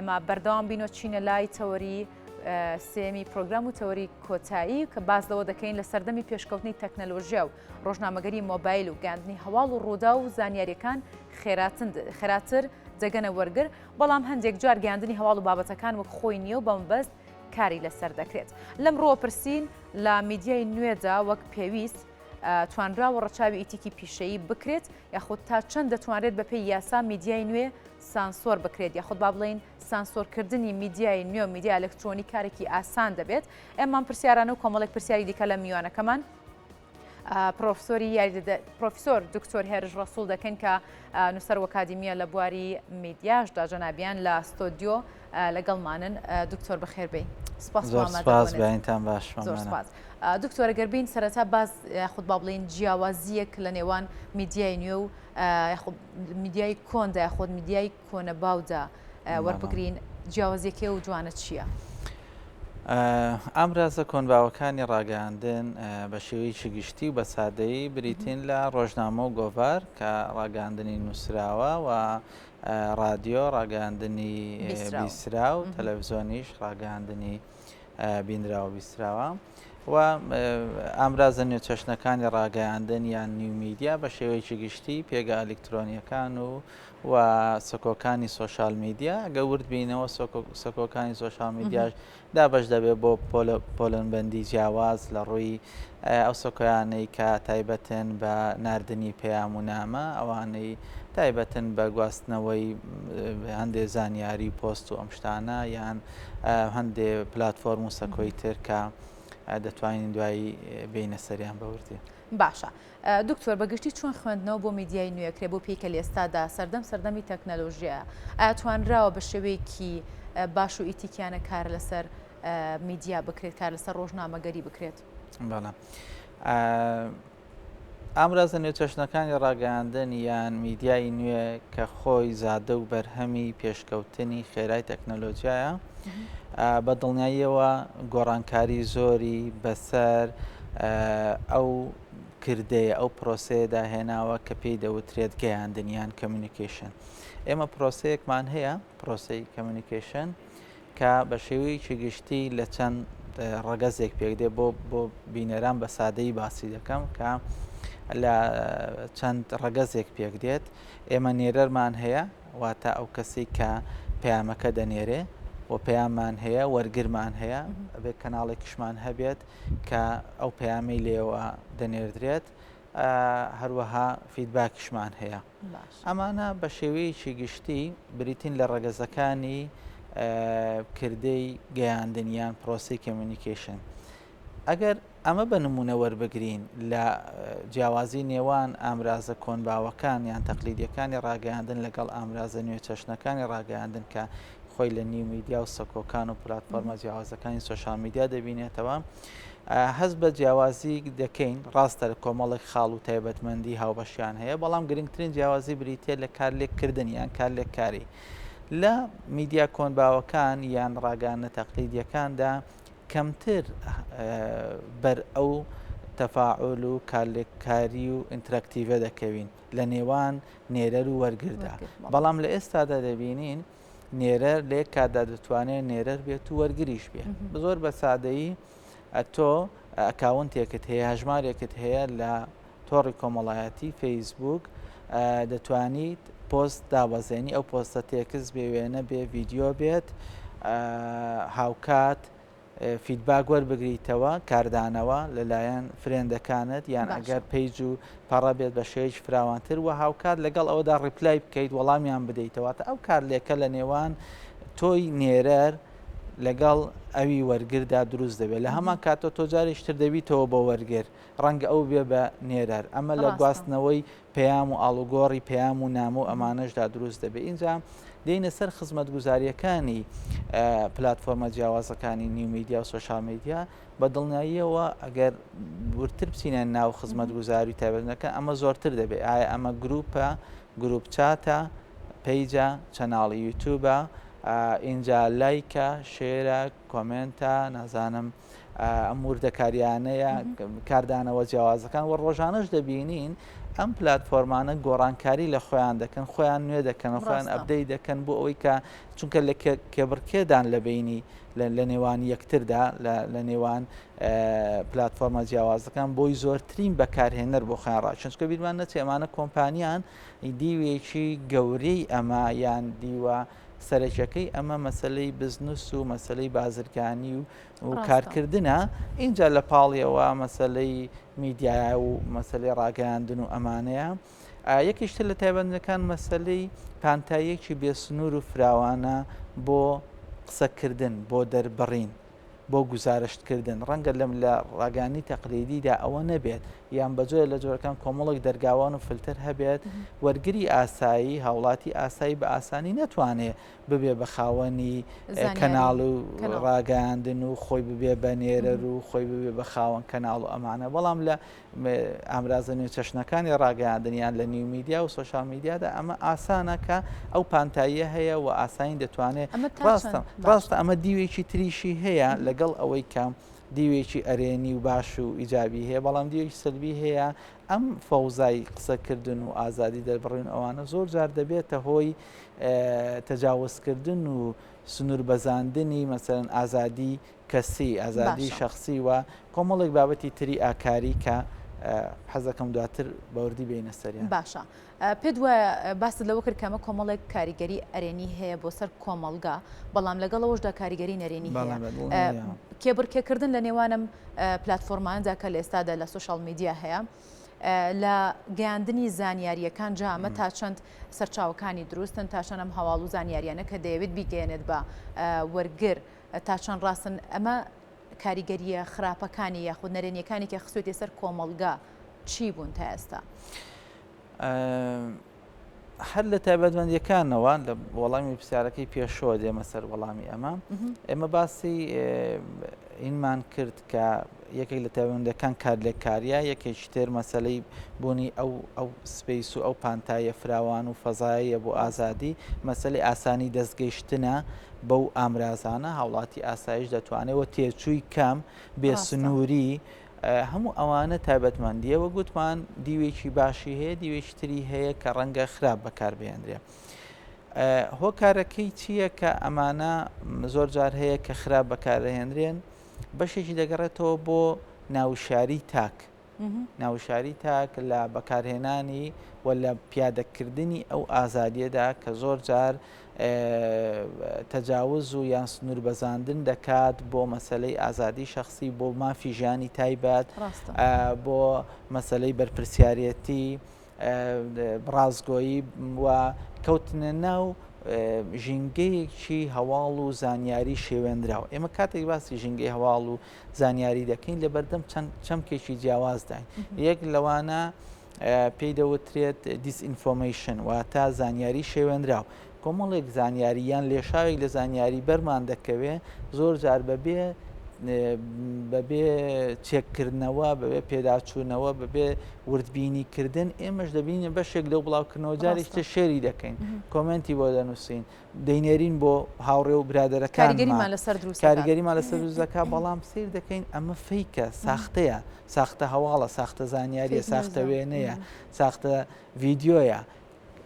ئێمە بەردەوام بین و چینە لای تەوەری سێمی پرۆگرام و تەوەری کۆتایی کە باس لەوە دەکەین لە سەردەمی پێشکەوتنی تەکنەلۆژیا و ڕۆژنامەگەری مۆبایل و گەاندنی هەواڵ و ڕوودا و زانیاریەکان خێراتر دەگەنە وەرگر، بەڵام هەندێک جار گەیاندنی هەواڵ و بابەتەکان وەک خۆی نییە و بەمەبەست کاری لەسەر دەکرێت. لەم ڕووە پرسین لە میدیای نوێدا وەک پێویست توانراوە ڕەچاوی ئیتیکی پیشەیی بکرێت یاخود تا چەند دەتوانرێت بەپێی یاسا میدیای نوێ سانسۆر بکرێت یاخود با بڵێین سانسۆرکردنی میدیای نوێ و میدیای ئەلکترۆنی کارێکی ئاسان دەبێت؟ ئێمە ئەم پرسیارانە و کۆمەڵێک پرسیاری دیکە لە میوانەکەمان پرۆفسۆری پرۆفسۆر دکتۆر هێرش ڕەسوڵ دەکەین کە نووسەر و ئەکادیمیە لە بواری میدیاشدا جەنابیان لە ستۆدیۆ لەگەڵمانن دکتۆر بەخێربێی سپاس بینتان باش زۆر سپاس دکتۆرە گەربین سەرەتا باز خود با بڵین جیاوازیەک لە نێوان میدیای نوێ و میدیای کۆندا یاخود میدیای کۆنە باودا وەربگرین جیاوازیەکەی و جوانە چییە؟ ئامرازە کۆنباوەکانی ڕاگەیاندن بە شێوەیەکی گشتی و بە سادەیی بریتین لە ڕۆژنامە و گۆڤار کە ڕاگەیاندنی نووسراوە و ڕادیۆ ڕاگەیاندنی بیسراو تەلەڤزیۆنیش ڕاگەیاندنی بینراوە بیستراوە و ئامرازە نوێچەشنەکانی ڕاگەیاندن یان new media بە شێوەیەکی گشتی پێگە ئەلیکترۆنیەکان و و سەکۆکانی social media ئەگە ورد بینەوە سەکۆکانی social media ش دابەش دەبێت بۆ پۆلنبندی جیاواز لە ڕووی ئەو سەکۆیانەی کە تایبەتن بە ناردنی پەیام و نامە ئەوانەی تایبەتن بە گواستنەوەی هەندێ زانیاری پۆست و ئەم شتانە یان هەندێ پلتفۆرم و سەکۆی تر کە دەتوانین دوایی بینە سەریان بەوردی. باشە دکتۆر بە گشتی چۆن خوێندنەوە بۆ میدیای نوێ کرێ بۆ پێی کە لێستادا سەردەم سەردەمی تەکنەلۆژیایە ئایا توانراوە بە شێوەیەکی باش و ئیتیکیانە کار لەسەر میدیا بکرێت کار لەسەر ڕۆژنامەگەری بکرێت؟ بەڵێ ئامرازە نوێچەشنەکانی ڕاگەیاندن یان میدیای نوێ کە خۆی زادە و بەرهەمی پێشکەوتنی خێرای تەکنەلۆجیایە بە دڵنیاییەوە گۆڕانکاری زۆری بەسەر ئەو کردەیە ئەو پرۆسەیەدا هێناوە کە پێی دەوترێت گەیاندن یان communication ئێمە پرۆسەیەکمان هەیە پرۆسەی communication کە بە شێوەیەکی گشتی لە چەند ڕەگەزێک پێک دێ بۆ بۆ بینەران بە سادەیی باسی دەکەم کە لە چەند ڕەگەزێک پێک دێت ئێمە نێرەرمان هەیە واتە ئەو کەسی کە پەیامەکە دەنێرێ و پەیاممان هەیە وەرگرمان هەیە ئەبێت کەناڵێکیشمان هەبێت کە ئەو پەیامەی لێوە دەنێردرێت هەروەها feedback یشمان هەیە ئەمانە بە شێوەیەکی گشتی بریتین لە ڕەگەزەکانی کردەی گەیاندن یان پرۆسەی communication. ئەگەر ئەمە بە نمونە وەربگرین لە جیاوازی نێوان ئامرازە کۆنباوەکان یان تەقلیدیەکانی ڕاگەیاندن لەگەڵ ئامرازە نوێ چەشنەکانی ڕاگەیاندن کە خۆی لە new media و سەکۆکان و پلاتفۆرمە جیاوازەکانی social media دەبینێتەوە هەست بە جیاوازی دەکەین، ڕاستە کۆمەڵێک خاڵ و تایبەتمەندی هاوبەشیان هەیە، بەڵام گرنگترین جیاوازی بریتییە لە کارلێککردن یان کارلێککاری. لە میدیا کۆنباوەکان یان ڕاگەیاندنە تەقلیدییەکاندا کەمتر بەر ئەو تەفاعول و کارلێککاری و interactive ە دەکەوین لە نێوان نێرەر و وەرگردا، بەڵام لە ئێستادا دەبینین نێرەر لە یەک کاتدا دەتوانێت نێرەر بێت و وەرگریش بێت زۆر بە سادەیی ئەتۆ account ێکت هەیە هەژمارێکت هەیە لە تۆڕی کۆمەڵایەتی فەیسبوک دەتوانیت پۆست دابەزێنی ئەو پۆستە تێکست بێ وێنە بێ ڤیدیۆ بێت هاوکات feedback وەربگریتەوە، کاردانەوە، لەلایەن friend ەکانت یان ئەگەر page و پەڕە بێت بە شێوەیەکی فراوانتر و هاوکات لەگەڵ ئەوەدا reply بکەیت وەڵامیان بدەیتەوە واتە ئەو کارلێکە لە نێوان تۆی نێرەر لەگەڵ ئەوی وەرگردا دروست دەبێت لە هەمان کاتەوە تۆ جارێکی تر دەبیتەوە بۆ وەرگر ڕەنگە ئەو بێ بە نێرەر ئەمە لە گواستنەوەی پەیام و ئاڵوگۆڕی پەیام و نامە و ئەمانەشدا دروست دەبێت ئینجا دێینە سەر خزمەتگوزارییەکانی پلاتفۆرمە جیاوازەکانی new media و social media بە دڵنیاییەوە ئەگەر وردتر بچینە ناو خزمەتگوزاری تایبەتەکە ئەمە زۆرتر دەبێت ئایا ئەمە گروپە group chat ە page ە channel ی یوتیوبە ئینجا like ە share ە comment ە نازانم ئەم وردەکاریانەیە کاردانەوە جیاوازەکان و ڕۆژانەش دەبینین. ئەم پلاتفۆرمانە گۆڕانکاری لە خۆیان دەکەن، خۆیان نوێ دەکەنەوە، خۆیان update دەکەن بۆ ئەوەی کە چونکە لە کێبڕکێدان لە بینی لە نێوان یەکتردا لە نێوان پلتفۆرمە جیاوازەکان بۆی زۆرترین بەکارهێنەر بۆ خۆیان ڕاکێشن چونکە بیرمان نەچێ ئەمانە کۆمپانیان دیوێکی گەورەی ئەمە یان دیوە سەرەکیەکەی ئەمە مەسلەی بزنس و مەسلەی بازرگانی و و کارکردنە ئینجا لە پاڵیەوە مەسلەی میدیایە و مەسلەی ڕاگەیاندن و ئەمانەیە یەکیش تر لە تایبەتمەندیەکان مەسلەی پانتاییەکی بێسنوور و فراوانە بۆ قسەکردن بۆ دەربڕین بۆ گوزارشتکردن ڕەنگە لەم لە ڕاگەیاندنی تەقلیدیدا ئەوە نەبێت یان بە جۆرە لە جۆرەکان کۆمەڵێک دەرگاوان و فلتەر هەبێت وەرگری ئاسایی هاوڵاتی ئاسایی بە ئاسانی نەتوانێ ببێ بە خاوەنی کەناڵ و ڕاگەیاندن و خۆی ببێ بە نێرەر و خۆی ببێ بە خاوەن کەناڵ و ئەمانە بەڵام لە ئامرازە نوێچەشنەکانی ڕاگەیاندن یان لە new media و social media دا ئەمە ئاسانە کە ئەو پانتاییە هەیە و ئاسانی دەتوانێت ڕاستە ڕاستە ئەمە دیوێکی تریشی هەیە لەگەڵ ئەوەی کە دیوێکی ئەرێنی و باش و ئیجابی هەیە بەڵام دیوێکی سلبی هەیە ئەم فەوزای قسەکردن و ئازادی دەربڕین ئەوانە زۆر جار دەبێتە هۆی تەجاوزکردن و سنوور بەزاندنی مەسەلەن ئازادی کەسی، ئازادی شەخسی و کۆمەڵێک بابەتی تری ئاکاری کە حەز دەکەم دواتر بە وردی بێینە سەریان. باشە پێت وایە باست لەوە کرد کە ئەمە کۆمەڵێک کاریگەری ئەرێنی هەیە بۆ سەر کۆمەڵگا، بەڵام لەگەڵ ئەوەشدا کاریگەری نەرێنی هەیە. کێبڕکێکردن لە نێوان ئەم پلاتفۆرمانەدا کە لە ئێستادا لە social media هەیە لە گەیاندنی زانیارییەکان جا ئەمە تا چەند سەرچاوەکانی دروستن تا چەند ئەم هەواڵ و زانیاریانە کە دەیەوێت بیگەیەنێت بە وەرگر تا چەند ڕاستن ئەمە کاریگەرییە خراپەکانی یاخود نەرێنیەکانی کە خستوێتە سەر کۆمەڵگا چی بوون تا ئێستا؟ هەر لە تایبەتمەندیەکانەوە لە وەڵامی پرسیارەکەی پێشەوە دێمە سەر وەڵامی ئەمە ئێمە باسی ئینمان کرد کە یەکێک لە تایبەتمەندیەکان کارلێککاریە یەکێکی تر مەسەلەی بوونی ئەو ئەو space و ئەو پانتاییە فراوان و فەزایە بۆ ئازادی مەسەلەی ئاسانی دەستگەیشتنە بەو ئامرازانە هاوڵاتی ئاسایش دەتوانێت و تێچووی کەم بێ سنووری هەموو ئەوانە تایبەتمەندیە وە گوتمان دیوێکی باشی هەیە دیوێکی تری هەیە کە ڕەنگە خراپ بەکاربهێنرێ. هۆکارەکەی چییە کە ئەمانە زۆر جار هەیە کە خراپ بەکارهێنرێن بەشێکی دەگەڕێتەوە بۆ ناوشاری تاک ناوشاری تاک لە بەکارهێنانی و لە پیادەکردنی ئەو ئازادیەدا کە زۆر جار تەجاوز و یان سنوور بەزاندن دەکات بۆ مەسلەی ئازادی شخصی بۆ مافی ژیانی تایبەت بۆ مەسلەی بەرپرسیارەتی ڕاستگۆیی و کەوتنە ناو ژینگەیەکی هەواڵ و زانیاری شێوێنراو. ئێمە کاتێک باسی ژینگەی هەواڵ و زانیاری دەکەین لە بەردەم چەند چەمکێکی جیاوازداین. یەک لەوانە پێی دەوترێت disinformation واتە زانیاری شێوێنراو. کۆمەڵێک زانیاری یان لێشاوێک لە زانیاری بەرمان دەکەوێ زۆر جار بەبێ بەبێ چێککردنەوە بەبێ پێداچوونەوە بەبێ وردبینی کردن ئێمەش دەبینە بەشێک لەو بڵاوکردنەوە جارێکی تر share ی دەکەین comment ی بۆ دەنووسین دەینێرین بۆ هاوڕێ و برادەرەکانمان کاریگەریمان لەسەر دروست دەکات. کاریگەریمان لەسەر دروست دەکات بەڵام سەیر دەکەین ئەمە fake ە ساختەیە ساختە هەواڵە ساختە زانیاریە fake ساختە news ە. وێنەیە ساختە ڤیدیۆیە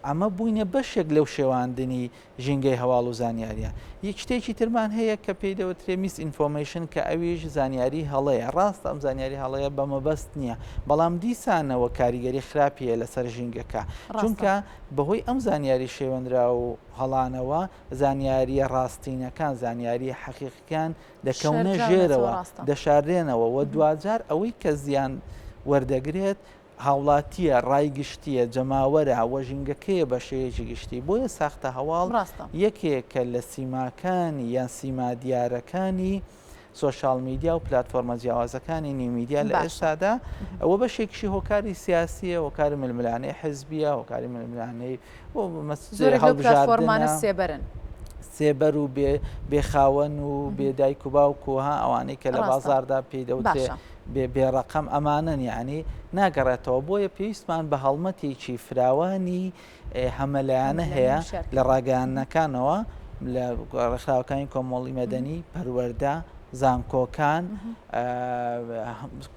ئەمە بووینە بەشێک لەو شێواندنی ژینگەی هەواڵ و زانیاریە. یەک شتێکی ترمان هەیە کە پێی دەوترێ misinformation کە ئەویش زانیاری هەڵەیە. ڕاستە ئەم زانیاری هەڵەیە بە مەبەست نییە، بەڵام دیسانەوە کاریگەری خراپی هەیە لەسەر ژینگەکە. چونکە بەهۆی ئەم زانیاری شێوێنراو و هەڵانەوە زانیارییە ڕاستینەکان، زانیارییە حەقیقیەکان دەکەونە ژێرەوە، دەشاررێنەوە و دواجار ئەوەی کە زیان وەردەگرێت هاوڵاتییە، ڕای گشتییە، جەماوەرە و ژینگەکەیە بە شێوەیەکی گشتی، بۆیە ساختە هەواڵ یەکێکە لە سیماکانی یان سیما دیارەکانی social media و پلاتفۆرمە جیاوازەکانی new media لە ئێستادا و بەشێکیشی هۆکاری سیاسییە، هۆکاری ململانێی حزبییە، هۆکاری ململانێی هەڵبژاردنە سێبەرن. سێبەر و بێ خاوەن و بێ دایک و باوک و ها ئەوانەی کە لە بازاڕدا پێی دەوترێ بێ ڕەقەم ئەمانەن یەعنی ناگەڕێتەوە بۆیە پێویستمان بە هەڵمەتێکی فراوانی هەمەلایەنە هەیە لە ڕاگەیاندنەکانەوە لە ڕێکخراوەکانی کۆمەڵی مەدەنی پەروەردە. زانکۆکان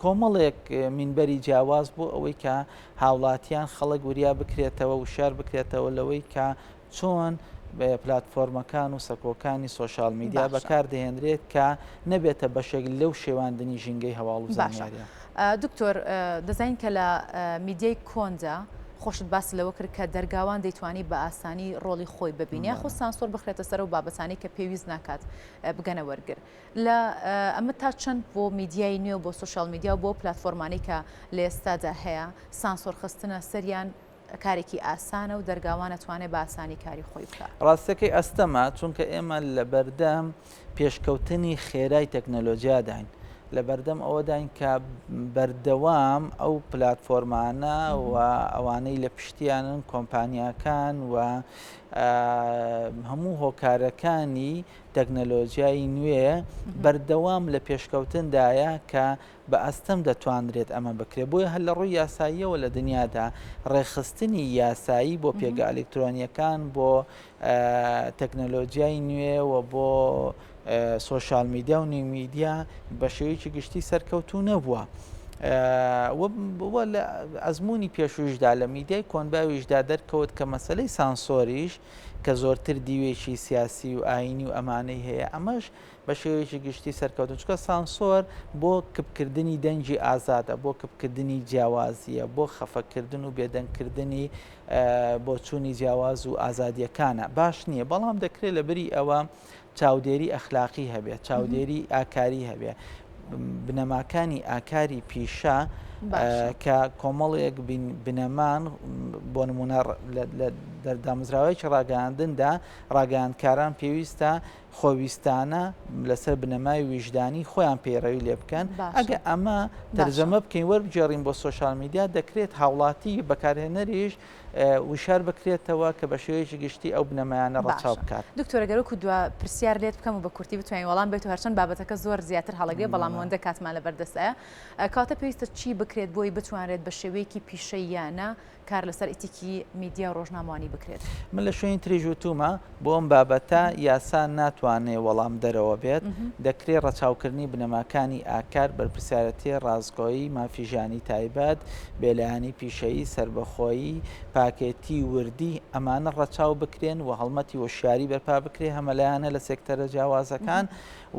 کۆمەڵێک مینبەری جیاواز بۆ ئەوەی کە هاوڵاتیان خەڵک وریا بکرێتەوە وشار بکرێتەوە لەوەی کە چۆن پلاتفۆرمەکان و سەکۆکانی سۆشیال میدیا بەکاردەهێنرێت کە نەبێتە بەشێک لەو شێواندنی ژینگەی هەواڵ و زانیاریە. دکتۆر دەزانین کە لە میدیای کۆندا خۆشت باست لەوە کرد کە دەرگاوان دەیتوانی بە ئاسانی ڕۆڵی خۆی ببینێ یاخود سانسۆر بخرێتە سەر ئەو بابەتانەی کە پێویست ناکات بگەنە وەرگر لە ئەمە تا چەند بۆ میدیای نوێ و بۆ سۆشیال میدیا و بۆ پلاتفۆرمانەی کە لە ئێستادا هەیە سانسۆر خستنە سەریان کارێکی ئاسانە و دەرگاوان ئەتوانێ بە ئاسانی کاری خۆی بکا. ڕاستەکەی ئەستەمە، چونکە ئێمە لەبەردەم پێشکەوتنی خێرای تەکنەلۆجیاداین، لەبەردەم ئەوەداین کە بەردەوام ئەو پلاتفۆرمانە و ئەوانەی لە پشتیانن کۆمپانیاکان و هەموو هۆکارەکانی تەکنەلۆجیای نوێ بەردەوام لە پێشکەوتندایە کە بە ئەستەم دەتوانرێت ئەمە بکرێت، بۆیە هەر لە ڕووی یاساییەوە لە دنیادا ڕێکخستنی یاسایی بۆ پێگە ئەلکترۆنییەکان، بۆ تەکنەلۆجیای نوێ و بۆ سۆشیال میدیا و new media بە شێوەیەکی گشتی سەرکەوتوو نەبووە. و لە ئەزموونی پێشوویشدا لە میدیای کۆنباویشدا دەرکەوت کە مەسەلەی سانسۆریش کە زۆرتر دیوێکی سیاسی و ئایینی و ئەمانەی هەیە ئەمەش بە شێوەیەکی گشتی سەرکەوتن، چونکە سانسۆر بۆ کپکردنی دەنگی ئازادە، بۆ کپکردنی جیاوازییە، بۆ خەفەکردن و بێدەنگکردنی بۆچوونی جیاواز و ئازادییەکانە، باش نییە، بەڵام دەکرێت لەبری ئەوە چاودێری ئەخلاقی هەبێت، چاودێری ئاکاری هەبێت، بنەماکانی ئاکاری پیشە کە کۆمەڵێک بنەمان بۆ نمونە لە دامەزراوەیەکی ڕاگەیاندندا ڕاگەیاندکاران پێویستە خۆویستانە لەسەر بنەمای ویژدانی خۆیان پەیڕەوی لێ بکەن، ئەگە ئەمە تەرجەمە بکەین وەربگێڕین بۆ سۆشیال میدیا دەکرێت هاوڵاتی بەکارهێنەریش وشار بکرێتەوە کە بە شێوەیەکی گشتی ئەو بنەمایانە ڕەچاو بکات. دکتۆر گەر وەکو دوا پرسیار لێت بکەم و بە کورتی بتوانین وەڵام بێت و هەرچەند بابەتەکە زۆر زیاتر هەڵەگرێت بەڵام ئەوەندە کاتمان لەبەردەستایە کەواتە پێویستە چی بکرێت بۆی بتوانرێت بە شێوەیەکی پیشەییانە کار لەسەر ئیتیکی میدیا و ڕۆژنامەوانی بکرێت. من لە شوێنی تریش وتوومە، بۆ ئەم بابەتە یاسا ناتوانێ وەڵامدەرەوە بێت، دەکرێ ڕەچاوکردنی بنەماکانی ئاکار، بەرپرسیارەتی، ڕاستگۆیی، مافی ژیانی تایبەت، بێلایەنی پیشەیی، سەربەخۆیی، پاکێتی، وردی، ئەمانە ڕەچاو بکرێن و هەڵمەتی هۆشیاری بەرپا بکرێ هەمەلایەنە لە سێکتەرە جیاوازەکان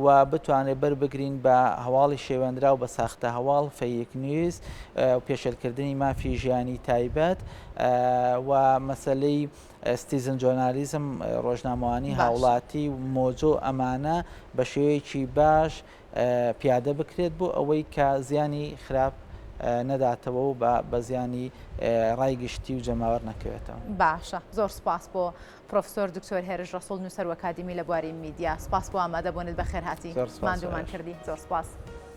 و بتوانرێت بەر بگرین بە هەواڵی شێوێندراو بە ساختە هەواڵ، fake news، و پێشێلکردنی مافی ژیانی تایبەت و مەسەلەی citizen journalism، ڕۆژنامەوانی هاوڵاتی و مۆجۆ ئەمانە بە شێوەیەکی باش پیادە بکرێت بۆ ئەوەی کە زیانی خراپ نەداتەوە و بە زیانی ڕای گشتی و جەماوەر نەکەوێتەوە. باشە زۆر سوپاس بۆ پرۆفسۆر دکتۆر هێرش ڕەسوڵ نووسەر و ئەکادیمی لە بواری میدیا سپاس بۆ ئامادە بوونت بەخێرهاتی ماندوومان کردی زۆر سپاس.